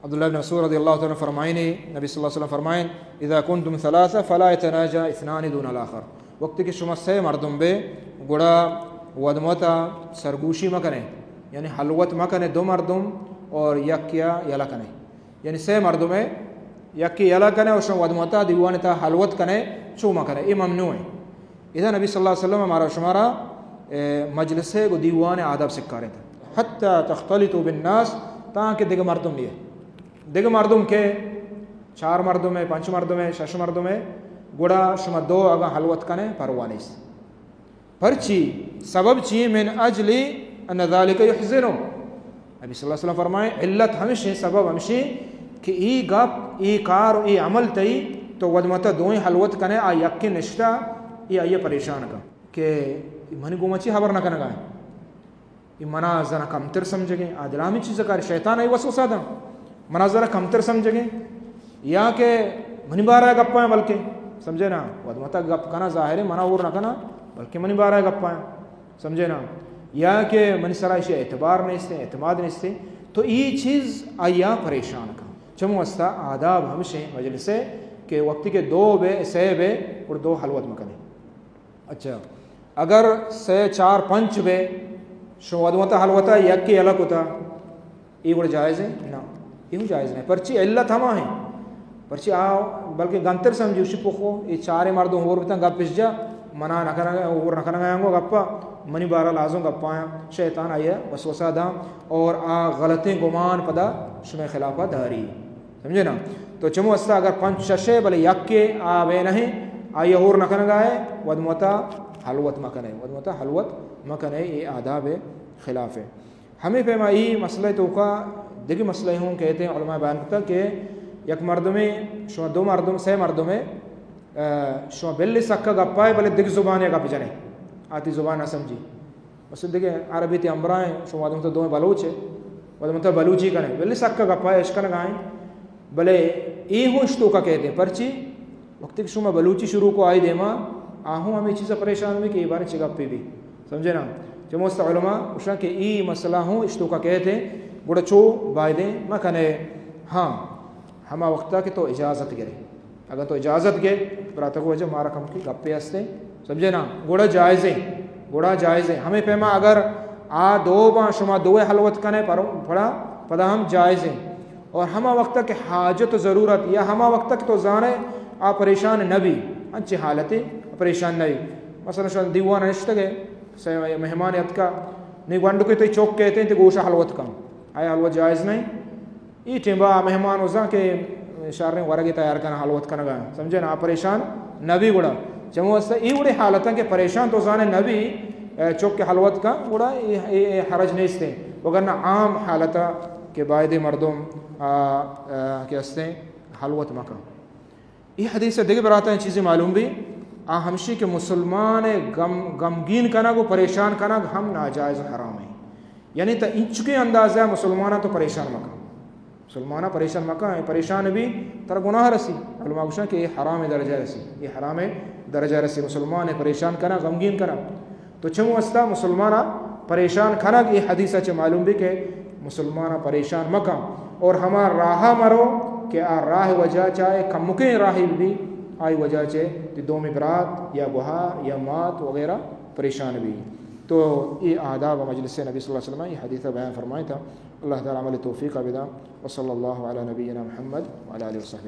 عبداللہ بن مسعود رضی اللہ تعالی عنہ فرمائنی، نبی صلی اللہ علیہ وسلم فرمائن: اذا کنتم ثلاثة فلا يتناجى اثنان دون الاخر۔ وقتی کہ شما سئے مردم بے، گڑا ودمتا سرگوشی مکنے، یعنی حلوت مکنے دو مردم اور یکیا یلہ کنے۔ یعنی سئے مردمے، یکے یلہ کنے اور شما ودمتا دیوان تا حلوت کنے، چو مکنے، اے ممنوع ہے۔ ادا نبی صلی اللہ علیہ وسلم مارا شمارا، اے، مجلسے گو دیوان آداب سکارینت۔ حتی تختلطوا بالناس، تاکہ دگہ مردم نیے۔ دگہ مردم کہ چار مردم ہے، پنچ مردم ہے، شش مردم ہے، گڑا شما دو اگاں حلوت کنے، پرواہ نیست۔ پرچی؟ سبب چی؟ من اجل ان ذلك يحزنه۔ نبی صلی اللہ علیہ وسلم فرمائیں، علت ہمشیں، سبب ہمشیں کہ ای گپ، ای کار و ای عمل تئی، تو ودمتا دوئیں حلوت کنے، آ یکے نشتا، ای آئی پریشان کن کہ منی گوما چی خبر نہ کنگا ہے۔ ای منا زنا کمتر سمجھگیں، آ دلامی چیز کار، شیطان ای وسوسہ داں، منا زنا کمتر سمجھگیں، یا کہ منی بارہ گپاں بلکہ، سمجھے نا، ودمتا گپ کنا ظاہر ہے، منا اور نہ کنا، بلکہ منی بارہ گپاں۔ سمجھے نا؟ یا کہ منی سرا ایشی اعتبار نیستے، اعتماد نیستے، تو ای چیز آیا پریشان کن۔ چمو واسطہ آداب ہمشیں مجلسے کہ وقتی کہ دو بے، سئے بے، اور دو حلوت مکنے۔ اچھا، اگر سئے، چار، پنچ بے، شو ودمتا حلوتا یکے یلہ کتا، اے گڑا جائز ہے؟ نہ، اے ہوں جائز نہیں۔ پرچی؟ علت ہما ہیں۔ پرچی آ بلکہ گنتر سمجھی، اشی پخو، اے چارے مردم ہور بتن، گپ اش جا، منا نہ کنگا، ہور نہ کنگا آنگو گپا، منی بارا لازم گپا آیا، شیطان آیا وسوسہ داں اور آ غلطیں گمان پدا شمے خلافا داری۔ سمجھے نا؟ تو چمو استا اگر پنچ ششے بلے یکے آ بے نہیں، آئی ہور نہ کنگا ہے، ودمتا حلوت مکنے، ودمتا حلوت مکنے، اے آداب خلاف ہے۔ ہمے پیما ای مسئلہ توکا دگہ مسئلہ ہوں کہتے ہیں، علماء بیان کتا کہ یک مردمے، شما دو مردم، سئے مردمے، آ، شما بلی سکا گپائے، بلے دگہ زبانے گپ جنے، آتی زبان نہ سمجھی۔ بس دگہ عربی تے امبرائیں، شما ودمتا دوئیں بلوچے، ودمتا بلوچی کنے، بلی سکا گپائے اشکنگائیں۔ بلے اے ہوں اشتوکا کہتے ہیں، پرچی؟ وقتی کہ شما بلوچی شروع کو آئی دیما، آ ہوں ہمے چیزا پریشان بھی کہ اے بارے چی گپے بھی۔ سمجھے نا؟ چمو است علماء گوشاں کہ ای مسئلہ ہوں اشتوکا کہتے ہیں، گڑا چو بایدیں مکنے۔ ہاں، ہما وقتا کہ تو اجازت گرے۔ اگر تو اجازت گے، براتکو وجہ مارا کم کی گپے ہستے۔ سمجھے نا؟ گڑا جائزیں، گڑا جائزیں۔ ہمے پیما اگر آ دو باں، شما دوئے حلوت کنے پر-، پڑا، پدا ہم جائزیں۔ اور ہما وقتا کہ حاجت و ضرورت یا ہما وقتا کہ تو زانے آ پریشان نبی، انچیں حالتے پریشان نبی۔ مثلاً شما دیوان نشتگے، سئے مہمان اتکا، نی گونڈو کہ تئی چوک کہتے ہیں، تے گوشا حلوت کن۔ آیا حلوت جائز نہیں؟ ای ٹیمبا مہمان وزاں کہ شاریں ورگے تیار کن، حلوت کنگا۔ سمجھے نا؟ آ پریشان نبی گڑا۔ چمو است ای وڑے حالتاں کہ پریشان تو زانے نبی، اے، چوک حلوت کن، گڑا اے، اے، اے حرج نیستے۔ وگرنہ عام حالتا کہ بایدے مردم، آ، آ، کہ ہستیں، حلوت مکن۔ اے حدیث دگہ براتاں چیزیں معلوم بھی، آ ہمشی کہ مسلمان غم، غمگین کنگ و پریشان کنگ ہم ناجائز و حرام ہے۔ یعنی تا انچکے اندازہ مسلماناں تو پریشان مکن۔ مسلمانا پریشان مکن، پریشان بھی ترا گناہ رسی۔ علماء گوشن کہ اے حرام درجہ رسی، اے حرام درجہ رسی، مسلمان پریشان کنگ، غمگین کنگ۔ تو چمو استا مسلمانا پریشان کنگ، اے حدیثا چہ معلوم بھی کہ مسلمانا پریشان مکن اور ہما راہا مرو کہ آ راہ وجہ چاہے کمکیں راہی بھی، آئی وجہ چہ تی دومی برات یا گوہار یا مات وغیرہ پریشان بھی۔ تو اے آداب مجلس نبی صلی اللہ علیہ وسلم اے حدیثا بیان فرمائے تھا۔ اللہ تعالی عمل توفیق بدا۔ وصلی اللہ علی نبینا محمد وعلی آلہ وصحبہ۔